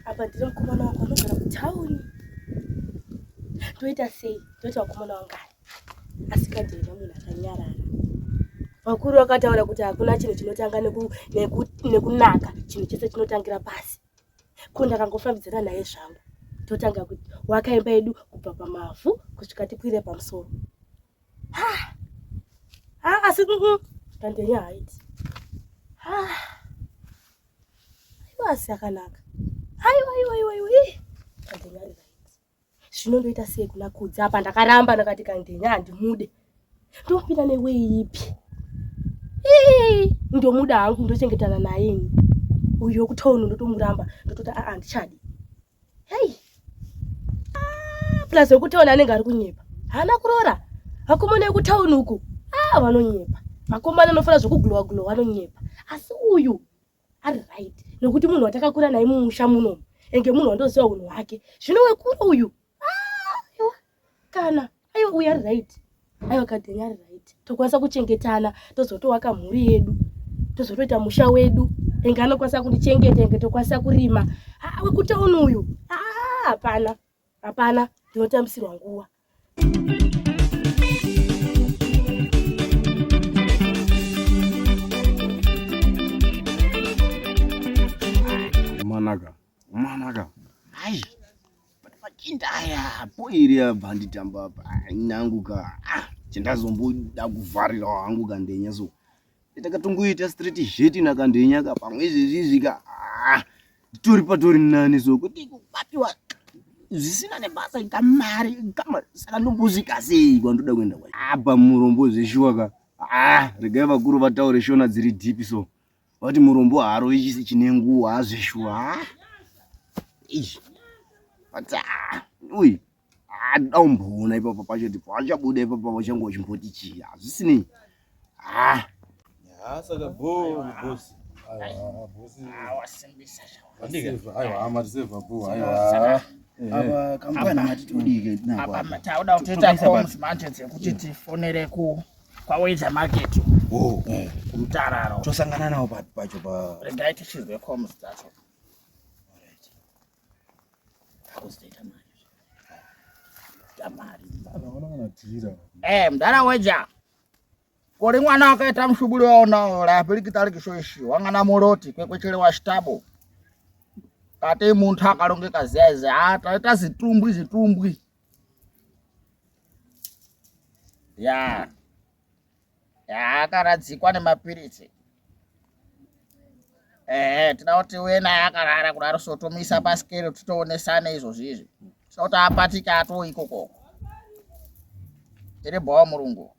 Apa ndine mukomana wangu anogara kutauni. Ndoita sei? Ndoita vakomana vangani? Asi kadhena munhu akanyarara. Vakuru vakataura kuti hakuna chinhu chinotanga nekunaka, chinhu chese chinotangira pasi. Ko ndakangofambidzana naye zvangu. Totanga kuti wakaimba yedu kubva pamavhu kusvika tikwire pamusoro. Ha! Ha, asi kandenya haiti. Ha! Aiwa asi akanaka. Aiwa aiwa aiwa aiwa. Kandenya ari right. Zvino ndoita sei kuna Kudzi apa ndakaramba ndakati kandenya handimude. Ndopinda newei ipi? Ndomuda hangu ndochengetana naye ini. Uyu wekutown ndotomuramba ndototi aa handichadi. Hey. Ah, plus wekutown anenge ari kunyepa. Haana kuroora. Vakomana vekutown uku. Ah, vanonyepa. Vakomana vanofanira zvekuglowa glowa vanonyepa. Asi uyu ari right nekuti munhu watakakura naye mumusha munomu enge munhu wandoziva unhu hwake. Zvino wekure uyu ah, aiwa kana aiwa uyu ari right. Aiwa Kadhenya ari right. Tokwanisa kuchengetana tozotowaka mhuri yedu. Tozotoita musha wedu. Enge anokwanisa kundichengeta enge tokwanisa kurima. Ah, wekutauni uyu. Ah, hapana. Hapana, ndinotambisirwa nguva. Manaka, manaka. Ai. But machinda aya po iri abva anditamba apa. Nangu ka. Ah, chandazomboda kuvharira hangu kandenya so. Takatongoita straight zheti nakandenya ka pamwe izvezvi izvi ka. Ah, tori patori nani so kuti kubapiwa zvisina nebasa kamari kama saka ndombosvika sei kwandoda kuenda kwacho. Apa murombo zveshuwa ka. Ah, regai vakuru vataure shona dziri deep so. Vati murombo haarovi chisi chine nguo hazveshuwa. Eish. But ah, uyi ah, ndoda kumboona ipapa pacho kuti pachabuda ipapa vachange vachimboti chii hazvisinei. Ah. Ya, saka bo boss. Aiwa, boss. Wasimbisa chawa. Aiwa, hama tiseva bo. Aiwa. Apa kampani matitodike nako. Apa tauda kutoita comms manje dzekuti tifonere ku kwaWedza Market. Oh, eh. Kumutararo. Tosangana nawo papi pacho pa. Regai tichizwe comms dzacho. Alright. Takuzoita mari. Ita mari. Vana vanatira. Eh, mdara Wedza. Kori mwana akaita mushubuli waona lapirikitalikisho ishi wangana muloti kwekwechelewa shitabo kati muntu akalongeka zeze ataita zitumbwi zitumbwi ya ya akaradzikwa nemapiritsi ehe tida kuti uye naye akarara kudaro so tomuisa pasikero titoonesane izvozvi izvi tida kuti apatike atoo ikokoko tiri bhowa murungu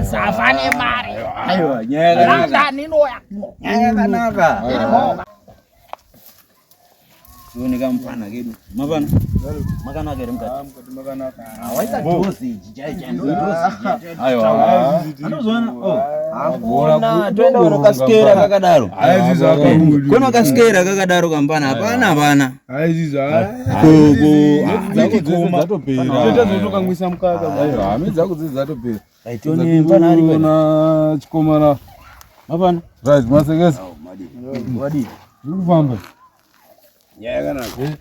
Safa nemari. Aiwa, nyaya yakanaka. London inoya. Nyaya yakanaka. Tione kamupfana kedu. Mapana. Makanaka here mukati? Ah, mukati makanaka. Waita dosage chaiyo chaiyo. Ndo dosage. Aiwa. Anozoona. Oh. Hakuna toenda kuno kaskera kakadaro. Kuno kaskera kakadaro kampana hapana hapana. Dzatopera. mukaka. Hame dzako dzidzi dzatopera. Aitoni mpana ari kwena. Chikomana. Mapana. Right, masekesa. Wadi. Ndikufamba. Nyaya yakanaka.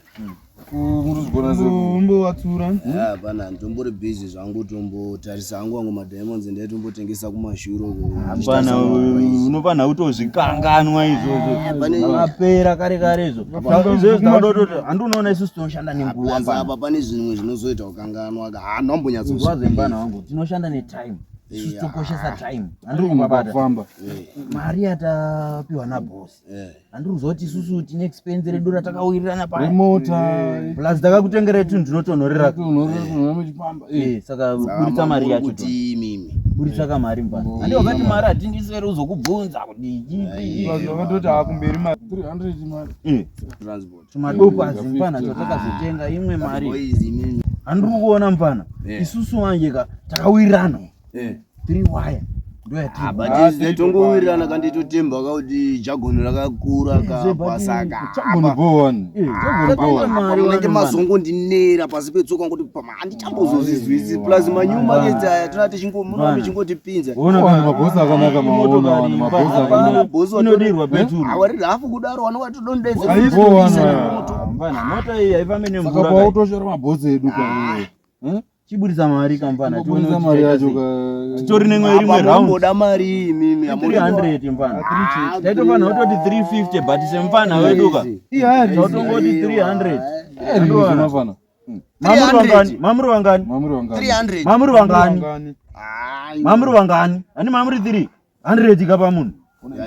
Murikuzvigona sei? Umbowatsura. Hapana, ndombori busy zvangu tombotarisa hangu wangu madiamonds ndaitombotengesa kumashuro uko. Hapana, unofanira kutozvikanganwa izvozvo. Zvakapera kare kare izvo. Izvozvo takadototi handi unoona isusu tinoshanda nenguva mbana. Apa pane zvimwe zvinozoita kukanganwa ka. Handi wambonyatso. Mbana wangu, tinoshanda netime. Isusu tokoshesa time. Handiri kumabata. Mari yatapiwa naboss. Handiri kuziva kuti isusu tine expense redu ratakawirirana pa remota plus takakutengera tunhu tunotonhorera eh. Saka buritsa mari yacho kuti imimi buritsa ka mari mbana handi wakati mari hatindiswere uzokubvunza kuti chipi wakatoti akumberi mari 300 mari eh. transport tumadopa zimpana twatakazotenga imwe mari handiri kuona mpana isusu manje ka takawirirana tiri waya ndoyatiri kandi totemba kakuti jagoni rakakura kapasaka munenge mazongondinera pasi petsoka ngokuti pama handichambozozvizwisi plus manyuma markets aya tona tichingotipinza mabhosi akanaka maona mabhosi akanaka bhosi inodirwa peturu awari hafu kudaro wanowatodondedza mota iyi haifambe nemvura saka pautoshora mabhosi edu ka Chiburitsa mari kamfana tione Chiburitsa mari yacho ka. Titori nemwe rimwe round. Amboda mari imimi. 300 mfana. Ah, Taitofanira kutoti 350 but semfana wedu ka. Totongoti 300. Mafana. Mamuri wangani? Mamuri wangani? Mamuri wangani? 300. Mamuri wangani? Mamuri wangani? Ani mamuri 3? 100 ka pamunhu.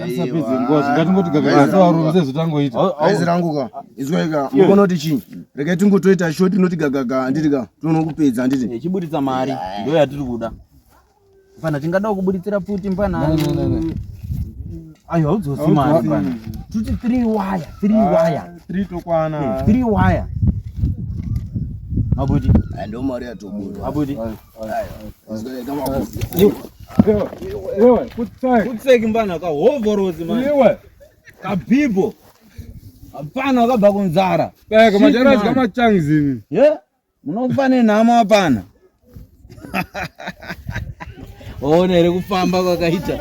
Tisapedze nguva zvingatingoti gagagasa varume sezvatangoita. Aizi rangu ka. Izwai ka. Mukono kuti chii? Regai tingotoita short inoti gagaga handiti ka. Toona kupedza handiti. Eh, chiburitsa mari ndo yatiri kuda. Mfana tingada kuburitsira pfuti mfana. Ayo haudzosi mari mfana. Tuti 3 wire, 3 wire. 3 tokwana. 3 wire. Mabuti. Ndo mari yatobuda. Mabuti. Kutseki mbana kahovhorosi mani. Kabhibho. Hapana wakabva kunzara. Beka majara kamachangzini. Ye? Munofa nenhamo hapana. Waona here kufamba kwakaita?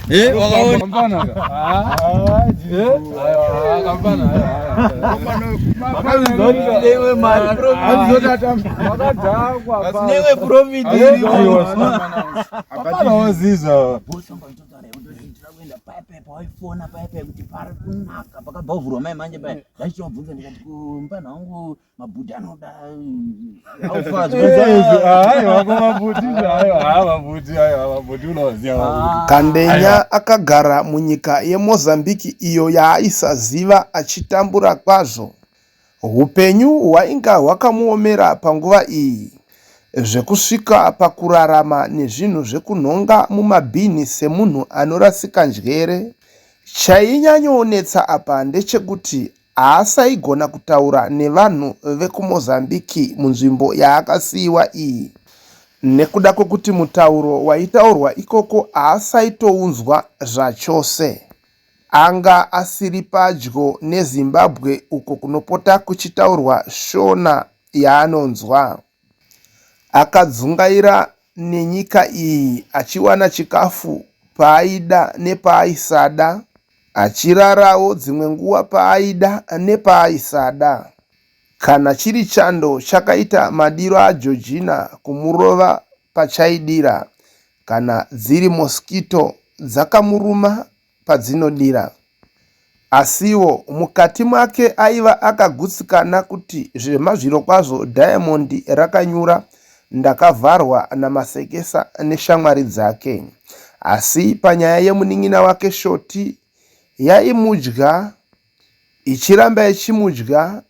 Eh, wakaona Kampana ka. Ah, eh. Aiwa, kampana. Newe mari profit. Wakadhakwa. Newe profit. Hapana waziza. Kuenda paya paya pawaifona paya paya kuti pari kunaka pakabhavhurwa mai manje paya ndachitobvunza ndikati kumpana wangu mabhuti anoda Kandenya akagara munyika yeMozambique iyo yaaisaziva achitambura kwazvo. Hupenyu hwainga hwakamuomera panguva iyi zvekusvika pakurarama nezvinhu zvekunhonga mumabhini semunhu anorasika njere. Chainyanyonetsa apa ndechekuti haasaigona kutaura nevanhu vekuMozambique munzvimbo yaakasiiwa iyi nekuda kwekuti mutauro waitaurwa ikoko haasaitounzwa zvachose. Anga asiri padyo neZimbabwe uko kunopota kuchitaurwa Shona yaanonzwa. Akadzungaira nenyika iyi achiwana chikafu paaida nepaaisada, achirarawo dzimwe nguva paaida nepaaisada. Kana chiri chando chakaita madiro aJojina kumurova pachaidira, kana dziri mosquito dzakamuruma padzinodira. Asiwo mukati make aiva akagutsikana kuti zvemazvirokwazvo diamond rakanyura ndakavharwa naMasekesa neshamwari dzake. Asi panyaya yemunin'ina wake Shoti yaimudya ichiramba ichimudya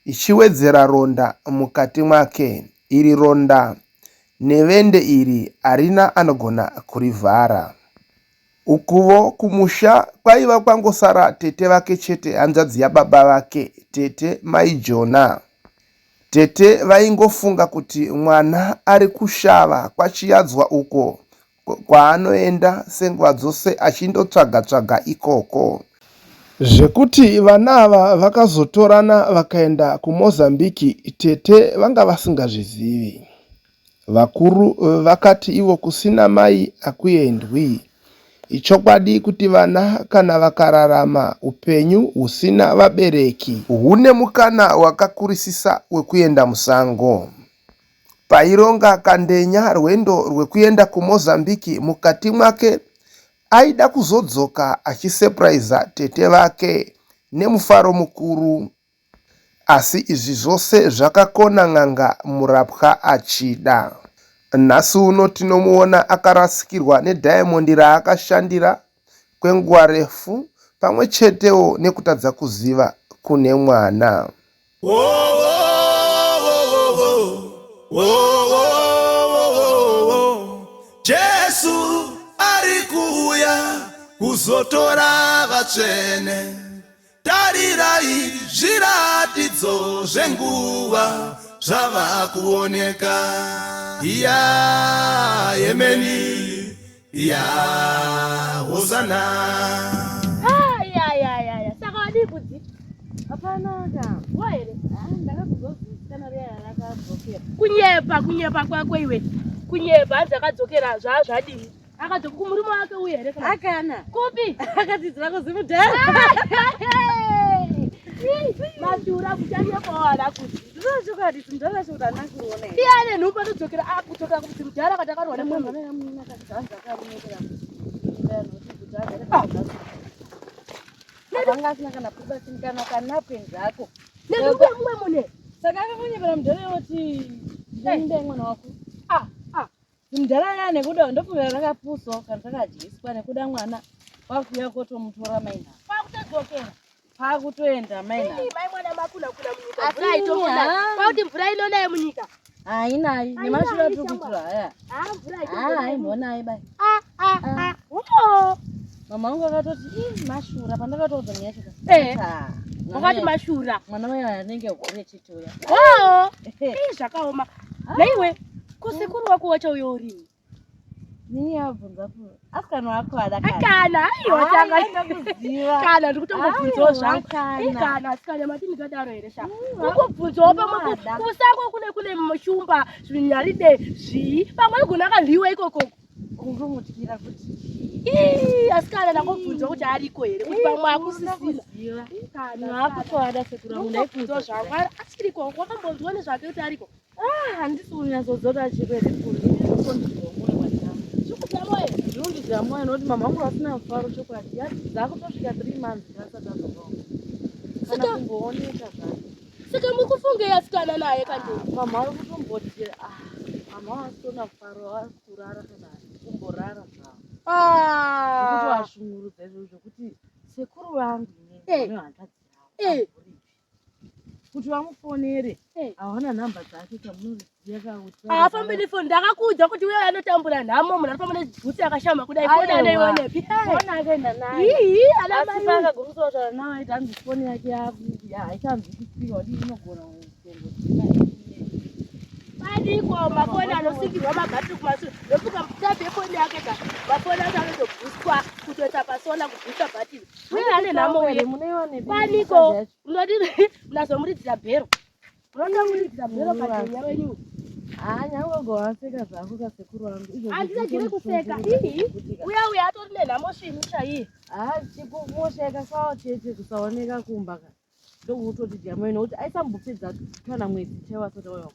ichiwedzera ronda mukati mwake. Iri ronda nevende iri harina anogona kurivhara. Ukuwo kumusha kwaiva kwangosara tete vake chete hanzvadzi yababa vake, tete mai Jona. Tete vaingofunga kuti mwana ari kushava kwaChiyadzwa uko kwaanoenda senguva dzose achindotsvaga tsvaga ikoko. Zvekuti vana ava vakazotorana vakaenda kuMozambique tete vanga vasingazvizivi. Vakuru vakati ivo kusina mai hakuendwi. Ichokwadi kuti vana kana vakararama upenyu husina vabereki hune mukana wakakurisisa wekuenda musango. Paironga Kandenya rwendo rwekuenda kuMozambique mukati mwake aida kuzodzoka achisepuraiza tete vake nemufaro mukuru. Asi izvi zvose zvakakona n'anga murapwa achida. Nhasi uno tinomuona akarasikirwa nedhaimondi raakashandira kwenguva refu pamwe chetewo nekutadza kuziva kune mwana. Jesu ari kuuya kuzotora vatsvene. Tarirai zviratidzo zvenguva zvava kuoneka. Iya yemeni iya hosana. Ayayayaya saka wadii kudzi? Hapana ka. Wa here? Ah, ndakazozozikana riya rakadzokera. Kunyepa kunyepa kwako iwe. Kunyepa hanzi akadzokera zvazvadini? Akadzoka kumurume wake uye here kana? Akana. Kupi? Akadzidzira kuzimudhara. Mashura kuchanyepawo ana kuti. Ndinoona chokwadi zimudhara racho kuti handina kuriona here. Iye ane nhumbu anodzokera akudzokera kuzimudhara kati akarwa nemumwe. Vanga asina kana kubatsira kana kanapkin zvako. Nenhumbu yemumwe mune. Saka akakunyepera mudhara woti ndine mwana wako. Ah, ah. Zimudhara riya nekuda ndofunga rakapusawo kana rakadyiswa nekuda mwana kwakuuya kotomutora maina. Kwakutodzokera. Kwakutoenda maina. Ii, mai mwana makuna kuna munyika. Asi Mvura haitombonaya. ha. Kwakuti mvura inonaya munyika. Hainayi nemashura tiri kuitirwa haya. Ah, mvura Ah, haitombonaya. haimbonayi bai. Ah, ah, ah. Oh. Mama vangu vakatoti ii mashura pandakatoudza nyaya yacho. Eh. Ah, Wakati mashura. Mwana wayo anenge hure chete uya. Oh. Ii, zvakaoma. Naiwe, ko sekuru wako wacho uyo urini? Nini yabvunza ku asikana wako ada kana. Kana, aiwa tanga. Ndakuziva. Kana ndikutongobvunzawo Aiwa, zvangu. kana. Ii, kana asikana mati ndingadaro here sha. Kungobvunzawo pamwe kusango kune kune shumba, zvinyaride, zvii. Pamwe anogona akaryiwa ikoko. Ungomutyira kuti Ii, asikana ndangobvunzwa kuti ariko here kuti pamwe akusisina. Kana Vakutoada sekuru vangu ndangobvunzawo zvangu. Achiriko, wakambonzwa nezvake kuti ariko? Ah, handisi kunyatsoziva kuti achiriko here kuri. Zvikudya moyo. Zvinondidya moyo nokuti mama vangu vasina mufaro chokwadi. Dzakutosvika 3 months asati adzoka. Kana kumbooneka zvake. Saka mukufungei asikana naye kandei? Mama vari kutomboti ah, mama vasitona mufaro vari kurara kana kumborara zvavo. Ah. Zvekutovashungurudza izvozvo zvekuti sekuru vangu inini Eh. nehanzvadzi yavo Eh. kuti vamufonere Eh. hawana nhamba dzake kamunoziva kakuti Haafambi nefoni ndakakuudza kuti uyo anotambura nhamo munhu anofamba nebhutsu yakashama kudai foni Aiwa. anoionepi Foni akaenda nayo. Ii, ana Asi mai. paakagumisa kutaura nawo aiti hanzi foni yake haichanzwisisika kuti inogona kutongodzima. Padiko mafoni anosikirwa mabhatiri kumasure ndofunga mutape foni yake ka mafoni acho anotobhuswa kutoisa pasola kubhusa bhatiri uye ane nhamo uye paniko unoti munazomuridzira bhero unotomuridzira bhero padenya wenyu Ah, nyangwe ugowaseka zvako kasekuru vangu. Izvozvo handisagire kuseka zvinotondisunungura ihi kuti ka- uya uya atori nenhamo svinu chaiye Ah, chikumosheka kwawo chete kusaoneka kumba ka. Ndokutoti moyo nokuti aisambopedza kana mwedzi chaiwo asati auya.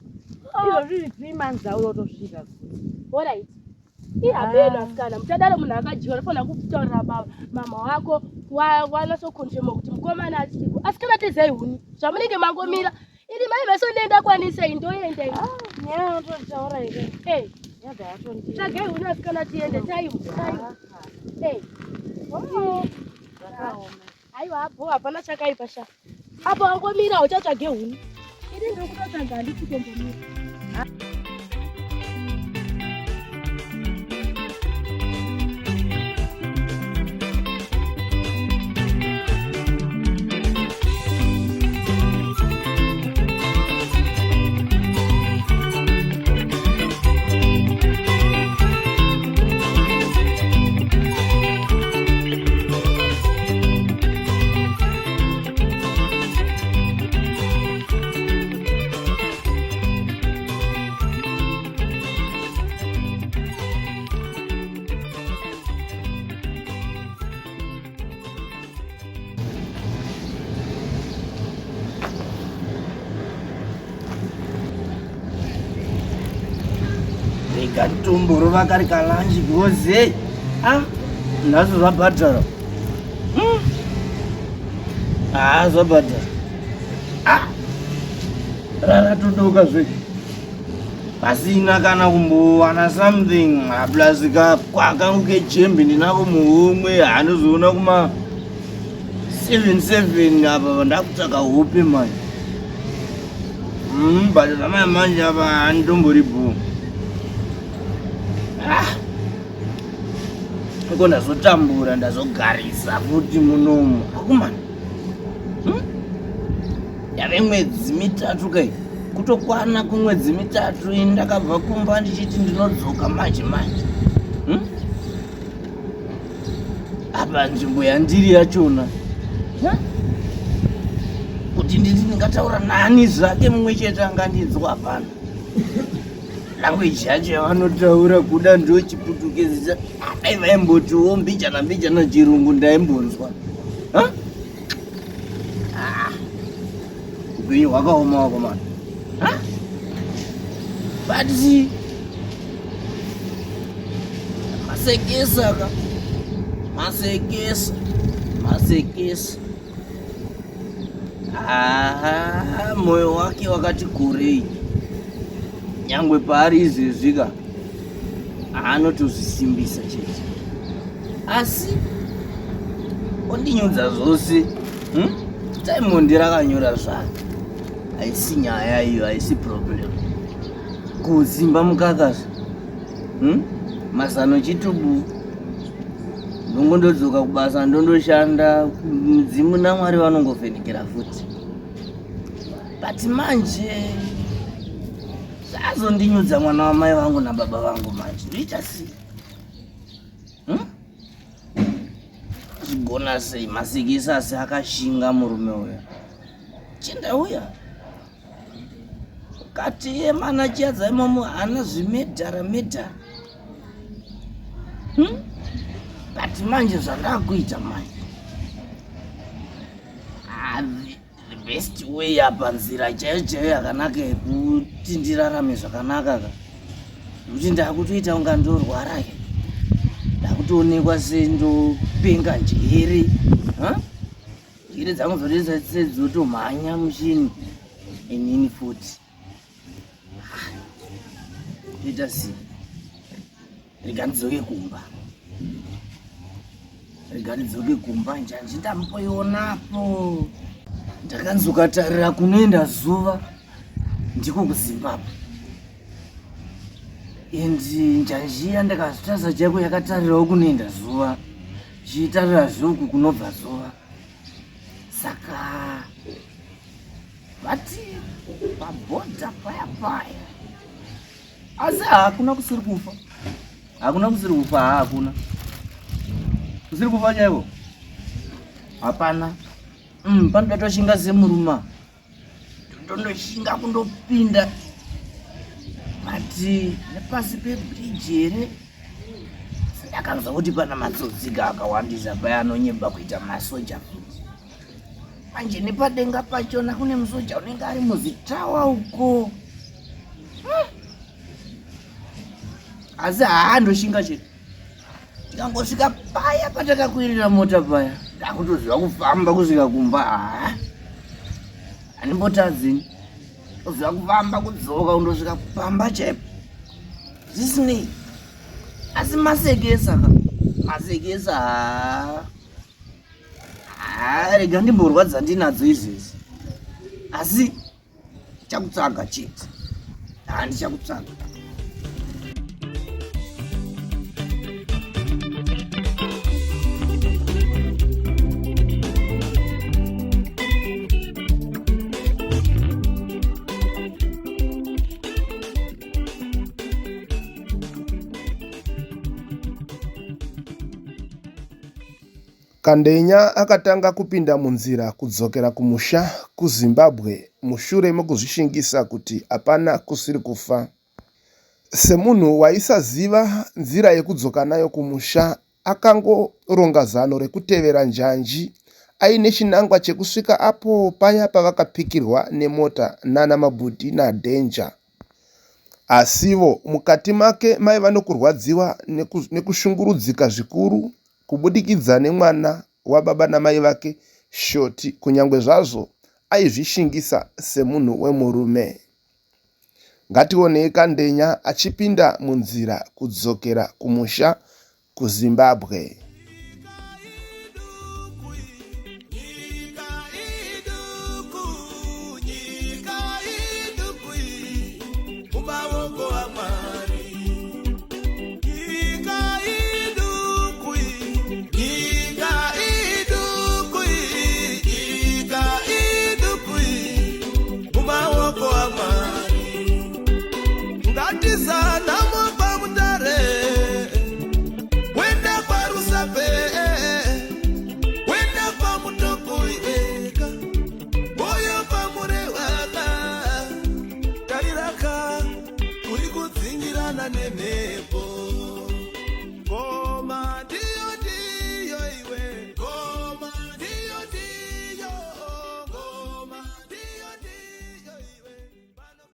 Izvo zviri 3 months auya otosvika. Alright. Ihapeno asikana, muchadaro munhu akadyiwa unofanira kutaurira baba mama wako wanatsokonfirma kuti mukomana achiriko. Asikana tezai huni zvamunenge mangomira. Ini mai vaso ndenda kwanisa ndoenda ini. Nyaya yaunototaura ike. Eh, Yabva yatondi. tsvagai huni asikana tiende time time. Eh. Oh. Zvakaoma. Aiwa apo hapana chakaipa sha. Apo wangomira uchatsvage huni. Ini ndiri kutotsvaga handisi kutombomira. Rega nditomborova kari kalanji because hey, ah, nhasi zvabhadhara. Ah, zvabhadhara. Ah. Raratodoka zve. Pasina kana kumbowana something ah, plus ka kwakangu kejembe ndinako muhomwe anozoona kuma 77 apa ndakutsvaka hope manje. But zvamai manje apa handitombori bho. Ah. Iko ndazotambura ndazogarisa futi munomu. Akomana. Yave mwedzi mitatu kai. Kutokwana kumwedzi mitatu ini ndakabva kumba ndichiti ndinodzoka manje manje. Apa nzvimbo yandiri yachona. Kuti nditi ndingataura nani zvake mumwe chete angandinzwa hapana. Language yacho yavanotaura kuda ndo chiputukezi dai vaimbotiwo mbijana mbijana chirungu ndaimbonzwa. Ah. Upenyu hwakaoma wakomana. But masekesa ka masekesa masekesa ah, moyo wake wakati kurei nyangwe paari izvezvi ka anotozvisimbisa chete asi ondinyudza zvose? Diamond rakanyora zvake haisi nyaya iyo haisi problem kuzimba mukakazve Mazano chitubu ndongondodzoka kubasa ndondoshanda mudzimu namwari vanongovhenekera futi but manje zvazondinyudza mwana wamai vangu nababa vangu manje ndoita sei? Zvigona sei masikisa asi akashinga murume uya chindauya kati yemana chiadza imomo haana zvimedhara medhara But manje zvandakuita manje ah, the best way apa nzira chaiyo chaiyo yakanaka yekuti ndirarame zvakanaka ka nekuti ndakutoita kunga ndorwara ke ndakutoonekwa sendopenga njere njere dzangu dzotoita sedzotomhanya muchini inini futi toita sei rega ndidzoke kumba rega ndidzoke kumba njanji ndamboionapo ndakanzi ukatarira kunoenda zuva ndiko kuzimbabwe and njanji iya ndakazvitarisa chaiko yakatarirawo kunoenda zuva chiitarira zve uku kunobva zuva saka vati pabhodha paya paya asi hakuna kusiri kufa hakuna kusiri kufa hakuna kusiri kufa chaiko hapana panoda toshinga semuruma tondoshinga kundopinda mati nepasi pebridge here ndakanzwa kuti pana matsotsi ka akawandisa paya anonyeba kuita masoja futi manje nepadenga pachona kune musoja unenge ari muzitawa uko Asi haa ndoshinga chete tikangosvika paya patakakwirira mota paya ndakutoziva kufamba kusvika kumba haa handimbotadzi toziva kufamba kudzoka kundosvika pamba chaipo zvisinei asi masekesa ka masekesa haa haa rega ndimborwadza ndinadzo izvezvi asi Ndichakutsvaga chete. Ah, ndichakutsvaga. Kandenya akatanga kupinda munzira kudzokera kumusha kuZimbabwe mushure mekuzvishingisa kuti hapana kusiri kufa. Semunhu waisaziva nzira yekudzoka nayo kumusha, akangoronga zano rekutevera njanji aine chinangwa chekusvika apo paya pavakapikirwa nemota nana Mabhudhi naDanger. Asivo mukati make maiva nokurwadziwa nekushungurudzika zvikuru kubudikidza nemwana wababa namai vake Shoti kunyangwe zvazvo aizvishingisa semunhu wemurume. Ngationei Kandenya achipinda munzira kudzokera kumusha kuZimbabwe.